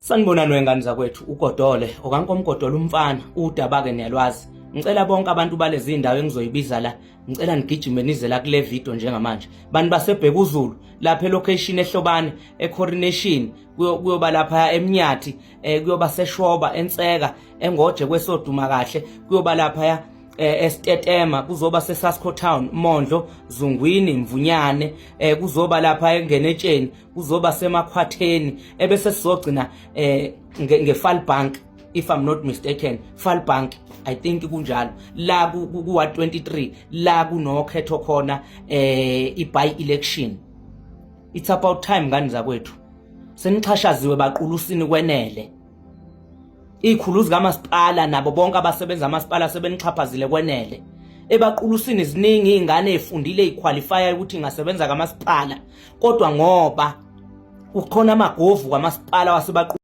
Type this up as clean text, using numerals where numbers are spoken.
Sanibonani wengane zakwethu, uGodole okankomgodole umfana udaba-ke niyalwazi. Ngicela bonke abantu balezi ndawo engizoyibiza la, ngicela nigijime nize la kule video njengamanje. Bantu baseBhekuzulu lapha elocation eHlobane, eCoronation, kuyoba lapha eMnyathi, kuyoba seShoba, eNseka, eNgoje kwesoduma kahle, kuyoba lapha esitetema, kuzoba seSasco Town, Mondlo, Zungwini, Mvunyane, kuzoba lapha eNgenetsheni, kuzoba semakhwatheni, ebese sizogcina ngeFalbank, if I'm not mistaken, Falbank, I think kunjalo, la kuwa 23 la kunokhetho khona, i-by election. It's about time, ngani zakwethu, senixhashaziwe baqulusini kwenele. Izikhulu zikamasipala nabo bonke abasebenza amasipala sebenixhaphazile kwenele. Ebaqulusini ziningi izingane ezifundile, eziqualifya ukuthi ingasebenza kamasipala, kodwa ngoba kukhona amagovu kwamasipala wasebaqu